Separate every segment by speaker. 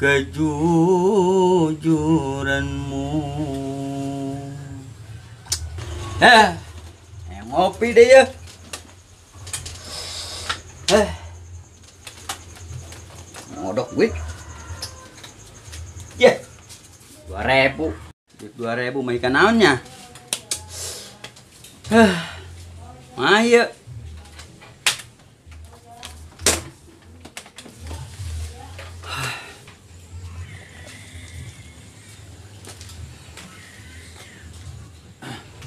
Speaker 1: kejujuranmu. Ngopi deh ya. Ngodok duit. Ya, 2.000. Duit 2.000 mah ikan naonnya. Mah ya.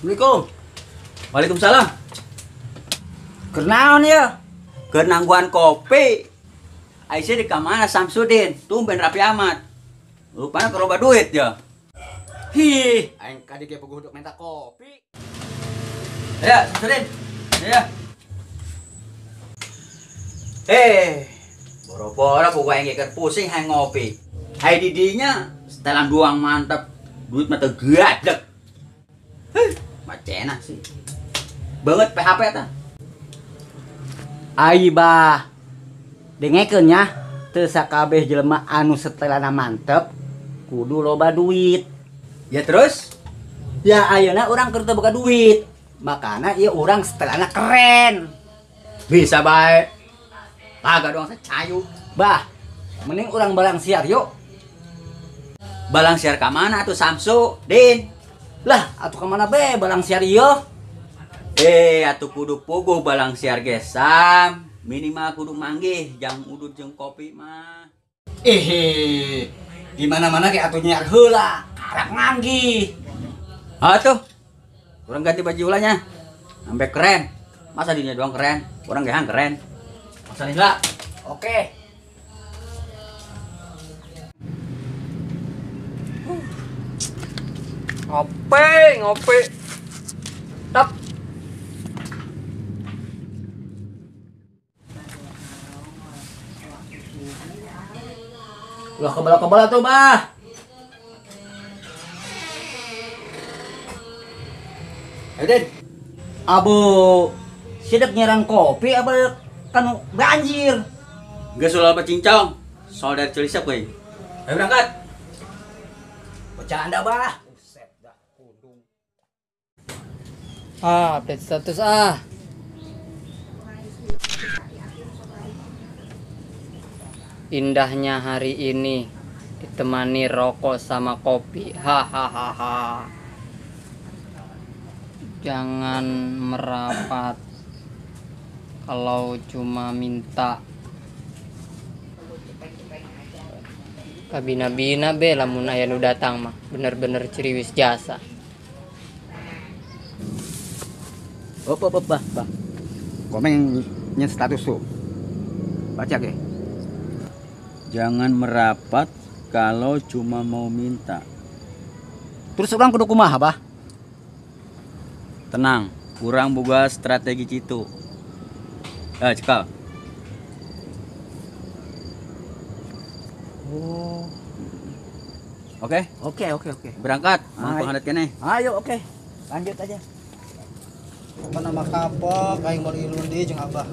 Speaker 1: Assalamualaikum. Waalaikumsalam.
Speaker 2: Keur naon ya?
Speaker 1: Keur nangguan kopi. Aisyah di kamana Samsudin? Tumben rapi amat. Rupanya keroba duit ya.
Speaker 2: Hi, aing kadi ge puguh minta kopi.
Speaker 1: Ya, Samsudin. Ya. Boro-boro puguh aing keur pusing hayang ngopi. Hai didinya setelan doang mantap. Duit mah teu gadeg. Macena sih. Banget PHP ta.
Speaker 2: Ai bah. Dengekeun nya, teu sakabeh jelema anu setelana mantep kudu loba duit.
Speaker 1: Ya terus?
Speaker 2: Ya ayeuna urang keur teu boga duit. Makana ieu urang setelana keren.
Speaker 1: Bisa bae. Laga doang sacayu.
Speaker 2: Bah, mending urang balang siar yuk.
Speaker 1: Balang siar ka mana atuh Samsu, Din?
Speaker 2: Lah, atuh kemana be balang siar ieu?
Speaker 1: Atuh kudu puguh balang siar ge Sam. Minimal kudu manggih jang udut jeung kopi mah.
Speaker 2: Di mana-mana ge atuh nyiar heula, karak manggih.
Speaker 1: Atuh. Urang ganti baju ulahnya. Sampai keren. Masa dinya doang keren, urang ge hang keren. Masa heula.
Speaker 2: Oke.
Speaker 3: Ngopi, ngopi. Tap.
Speaker 2: Ulah kebala-kebala tuh, Bah.
Speaker 1: Ayo, Den.
Speaker 2: Abu, sidek nyerang kopi apa kanu banjir?
Speaker 1: Geus ulah cincong. Sol dari Cilisep euy. Ayo berangkat.
Speaker 2: Bercanda, Bah. Buset dah kudung.
Speaker 3: Ah, update status ah. Indahnya hari ini ditemani rokok sama kopi. Hahaha. Jangan merapat kalau cuma minta. Kabina-bina be lamun aya nu datang mah bener-bener ciriwis jasa.
Speaker 2: Op op op bah, bah. Komen nyen status tuh. Baca ge.
Speaker 1: Jangan merapat kalau cuma mau minta.
Speaker 2: Terus urang kudu kumaha, Bah?
Speaker 1: Tenang, kurang boga strategi citu. Cekal.
Speaker 2: Oh.
Speaker 1: Oke?
Speaker 2: Oke, oke, oke.
Speaker 1: Berangkat, mau penghadat kene.
Speaker 2: Ayo, oke. Lanjut aja.
Speaker 4: Apa nama kapok aing mau ilun deui jeung Abah.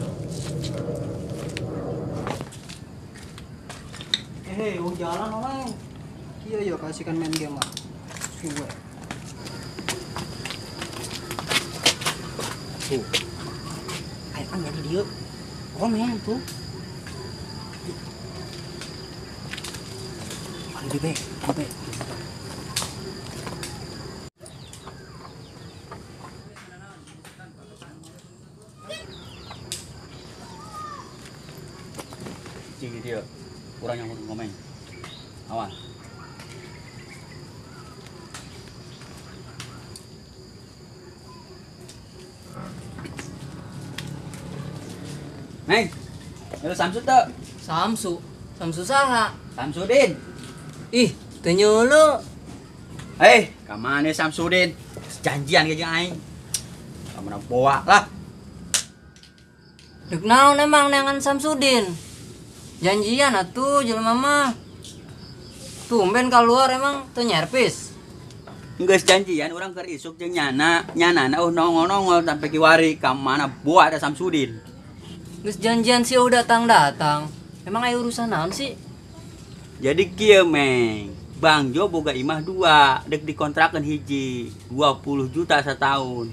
Speaker 4: Oh jalan orang. Iya iya kasihkan main game lah. Suwe.
Speaker 2: Tuh. Ayo kan jadi dia. Komen tuh. Ayo be, be.
Speaker 1: Cing dia. Kurang yang kudu ngomeng. Awas. Neng, lu Samsu tuh?
Speaker 3: Samsu? Samsu saha?
Speaker 1: Samsudin.
Speaker 3: Ih, teu nyulu.
Speaker 1: Kamana Samsudin? Janjian ge jeung aing. Kamana boa lah.
Speaker 3: Deuk naon emang neangan Samsudin? Janjian atuh jelema mah. Tumben keluar emang teu nyerpis.
Speaker 1: Geus janjian urang keur isuk jeung nyana, nyanana nongol-nongol sampai kiwari ka mana boa ada Samsudin.
Speaker 3: Geus janjian sih udah datang-datang. Emang aya urusan naon sih?
Speaker 1: Jadi kieu Meng, Bang Jo boga imah 2, dek dikontrakeun hiji, 20 juta setahun.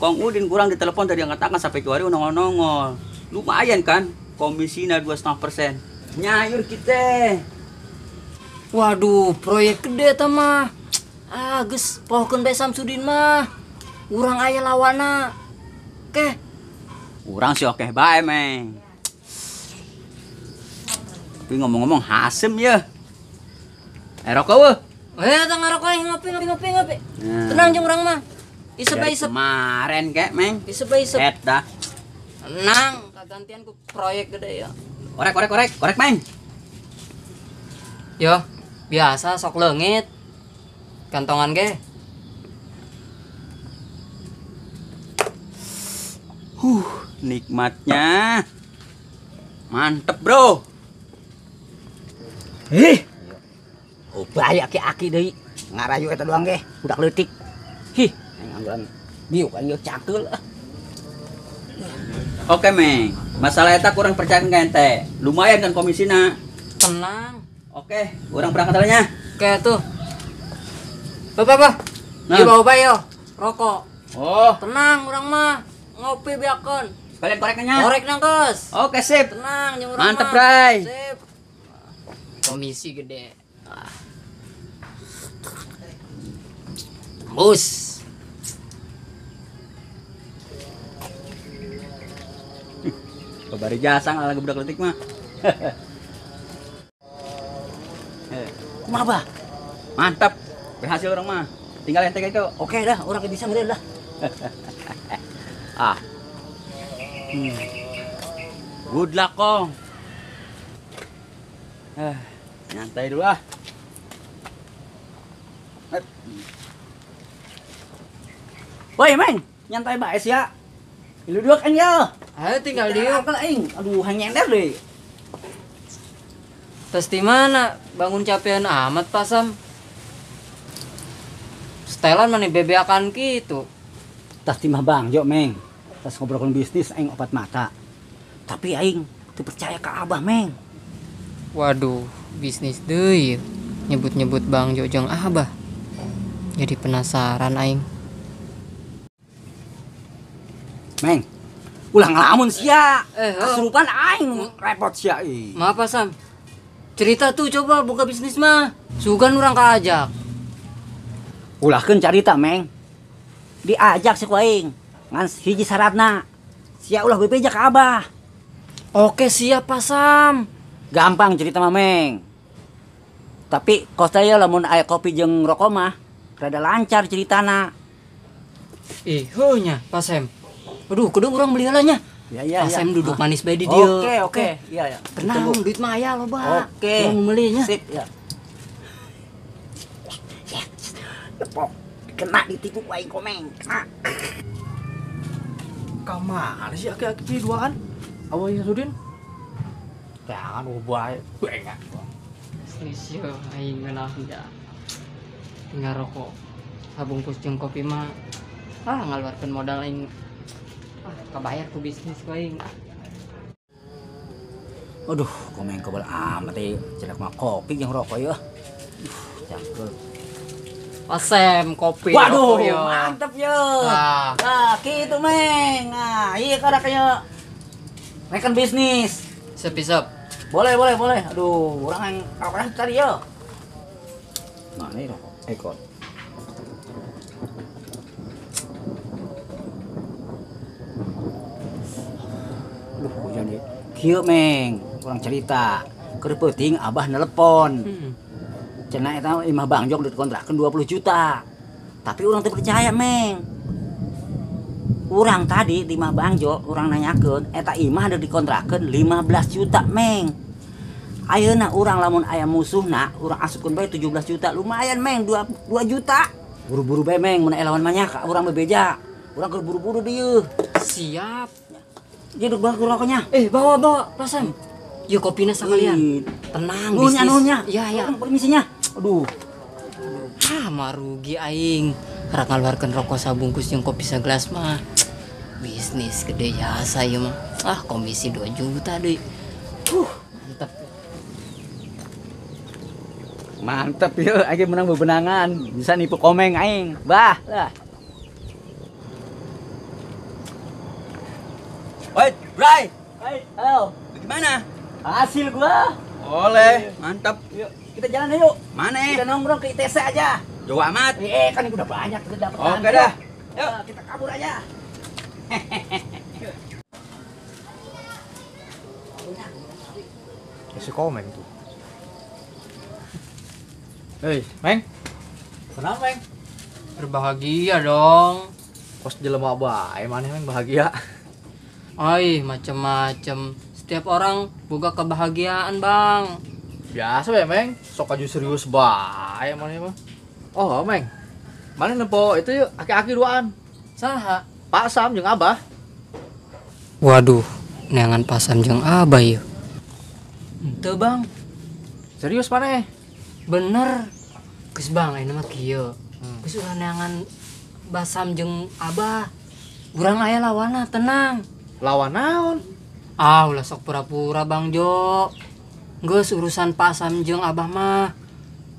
Speaker 1: Kong Udin kurang ditelepon tadi angkat tangan sampai kiwari nongol-nongol. Lumayan kan, komisina 2,5%. Nyayur kita.
Speaker 3: Waduh, proyek gede eta mah. Ah, geus pohokeun bae Samsudin mah. Urang aya lawana. Oke.
Speaker 1: Urang sih oke bae, Meng. Tapi ngomong-ngomong hasem ya. Rokok weh.
Speaker 3: Eh, tang ngarokok ngopi ngopi ngopi.
Speaker 1: Nah.
Speaker 3: Tenang jeung urang mah. Isep
Speaker 1: Dari
Speaker 3: isep.
Speaker 1: Kemarin kek, Meng.
Speaker 3: Isep isep.
Speaker 1: Eta.
Speaker 3: Tenang, kagantian ku proyek gede ya.
Speaker 1: Korek korek korek, korek, Meng.
Speaker 3: Yo, biasa sok leungit. Kantongan ge.
Speaker 1: Nikmatnya. Mantep, Bro.
Speaker 2: Ih. Ubay aki-aki deui. Ngarayu eta doang ge, budak leutik. Hih, angguran biuk aing cangkeul.
Speaker 1: Oke, Meng. Masalah eta kurang percaya ka ente. Lumayan kan komisina.
Speaker 3: Tenang.
Speaker 1: Oke, urang berangkat nya.
Speaker 3: Oke tuh. Bapak, Pak.
Speaker 1: Nah.
Speaker 3: Ieu bawa bae yo. Rokok.
Speaker 1: Oh,
Speaker 3: Tenang urang mah. Ngopi biakeun.
Speaker 1: sekalian koreknya.
Speaker 3: Korek nangkes.
Speaker 1: Oke, sip.
Speaker 3: Tenang jeung urang
Speaker 1: Mantep,
Speaker 3: mah.
Speaker 1: Bray.
Speaker 3: Sip. Komisi gede. Ah. Tembus.
Speaker 1: Babari jasa lagi budak leutik mah.
Speaker 2: Kumaha, Bah?
Speaker 1: Mantap. Berhasil orang mah. Tinggal ente kayak itu.
Speaker 2: Oke dah, urang bisa ngeureun dah.
Speaker 1: Ah. Good luck, Kong. Nyantai dulu ah.
Speaker 2: Woi, Meng, nyantai bae sia. Ilu dua kan ya.
Speaker 3: Ayo tinggal diuk.
Speaker 2: Aing. Aduh, hang nyender deui.
Speaker 3: Terus di mana? Bangun capean amat Pak Sam. Setelan mana bebeakan gitu.
Speaker 2: Tas timah Bang Jo, Meng. Tas ngobrolkeun bisnis aing opat mata. Tapi aing teu percaya ka Abah, Meng.
Speaker 3: Waduh, bisnis deui. Nyebut-nyebut Bang Jo jeung Abah. Jadi penasaran aing.
Speaker 2: Meng, ulah ngelamun sia. Kasurupan aing repot sia ih.
Speaker 3: Maaf Pak Sam. Cerita tuh coba buka bisnis mah. Sugan urang kaajak.
Speaker 2: Ulahkeun carita, Meng. Diajak si ku aing. Ngan hiji syaratna. Sia ulah bebeja ka Abah.
Speaker 3: Oke, siap Pak Sam.
Speaker 2: Gampang cerita mah, Meng. Tapi kos teh lamun aya kopi jeung rokok mah rada lancar ceritana.
Speaker 3: Ih, heuh nya Pak Sam. Aduh, kudu urang beli heula nya.
Speaker 2: Ya, ya,
Speaker 3: Pak
Speaker 2: ya.
Speaker 3: Sam duduk manis bae di dieu.
Speaker 2: Oke, oke. Iya, ya.
Speaker 3: Tenang, duit mah aya loba.
Speaker 2: Oke.
Speaker 3: Urang meuli nya.
Speaker 2: Sip, ya. Lepok. Kena ditipu ku aing komeng. Kena.
Speaker 5: Kamana sih aki-aki duaan? Awal Sudin? Jangan ubah bengak.
Speaker 3: Bisnis yo aing ngeunah ya. Tinggal rokok. Sabungkus jeung kopi mah ah ngaluarkeun modal aing. Ah, kabayar ku bisnis ku aing.
Speaker 2: Aduh, komeng kebal amat euy. Cedak mah kopi jeung rokok ieu. Cangkeul.
Speaker 3: Asem kopi.
Speaker 2: Waduh,
Speaker 3: rokok, yo.
Speaker 2: Mantep yo.
Speaker 3: Nah.
Speaker 2: Nah, kitu Meng. Nah, iya kada kayak rekan bisnis.
Speaker 3: Sep-sep.
Speaker 2: Boleh, boleh, boleh. Aduh, orang yang rokoknya tadi yo. Nah, ini rokok ekor. Aduh, hujan deh. Kieu Meng, kurang cerita. Keur peuting Abah nelepon. Cenah eta imah Bang Jok dikontrakeun 20 juta. Tapi urang teu percaya, Meng. Urang tadi di imah Bang Jo, urang nanyakeun eta imah ada dikontrakeun 15 juta, Meng. Ayeuna urang lamun aya musuhna, urang asupkeun bae 17 juta. Lumayan, Meng, 2 juta. Buru-buru bae, Meng, mun aya lawan mah nya ka urang bebeja. Urang keur buru-buru dieu.
Speaker 3: Siap.
Speaker 2: Jadi duduk banget rokoknya.
Speaker 3: Bawa, Pak Sam. Yuk kopina sekalian. Tenang,
Speaker 2: bisnis. Nuhun,
Speaker 3: Iya, iya.
Speaker 2: Permisinya. Aduh.
Speaker 3: Ah, mah rugi aing. Karena ngaluarkeun rokok sabungkus jeung kopi segelas mah. Bisnis gede jasa ieu mah. Ah, komisi 2 juta deui. Mantap.
Speaker 1: Mantep yeuh, aing menang bebenangan. Bisa nipu Komeng aing. Bah, lah. Woi, Bray.
Speaker 2: Hai, halo.
Speaker 1: Bagaimana?
Speaker 2: Hasil gua.
Speaker 1: Oleh, mantap.
Speaker 2: Yuk, kita jalan yuk.
Speaker 1: Mana?
Speaker 2: Kita nongkrong ke ITC aja.
Speaker 1: Jauh amat.
Speaker 2: Kan udah banyak kita dapat.
Speaker 1: Oke dah.
Speaker 2: Yuk, kita kabur aja.
Speaker 5: Si Komeng tuh. Hei, Meng. Kenapa, Meng?
Speaker 3: Berbahagia dong.
Speaker 5: Kos jelema bae maneh Meng bahagia.
Speaker 3: Ai, macem-macem. Setiap orang boga kebahagiaan, Bang.
Speaker 5: Biasa we, Meng. Sok aju serius bae maneh mah. Oh, Meng. Maneh nempo itu yuk aki-aki duaan.
Speaker 3: Saha?
Speaker 5: Pak Sam jeung Abah.
Speaker 3: Waduh, neangan Pak Sam jeung Abah yeuh. Henteu, Bang.
Speaker 5: Serius maneh?
Speaker 3: Bener. Geus Bang, ayeuna mah kieu. Geus ulah neangan Basam jeung Abah. Urang aya lawanna, tenang.
Speaker 5: Lawan naon?
Speaker 3: Ah, ulah sok pura-pura Bang Jo. Geus urusan Pak Sam jeung Abah mah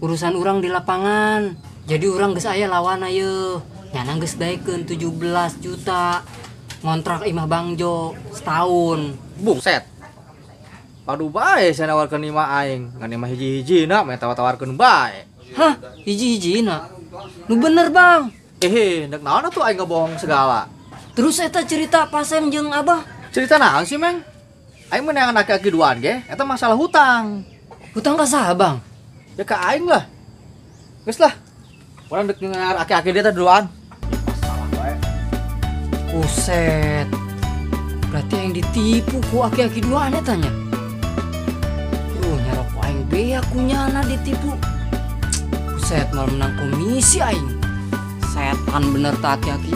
Speaker 3: urusan urang di lapangan. Jadi urang geus aya lawanna yeuh. Nyana geus daekeun 17 juta ngontrak imah Bang Jo setahun.
Speaker 5: Buset. Padu bae saya nawarkeun imah aing, ngan imah hiji-hijina meh tawar-tawarkeun bae.
Speaker 3: Hah, hiji-hijina? Nu bener, Bang.
Speaker 5: Dek naon atuh aing ngebohong segala.
Speaker 3: Terus eta cerita Pak Sam jeung Abah?
Speaker 5: Cerita naon sih, Meng? Aing mah neangan aki-aki duaan ge, eta masalah hutang.
Speaker 3: Hutang ka saha, Bang?
Speaker 5: Ya ka aing lah. Geus lah. Urang dek ngeungar aki-aki dia teh duaan.
Speaker 3: Buset. Berarti aing ditipu ku aki-aki duaan eta nya. Nyarok aing bea kunyana ditipu. Buset, mal menang komisi aing. Setan bener tak aki-aki.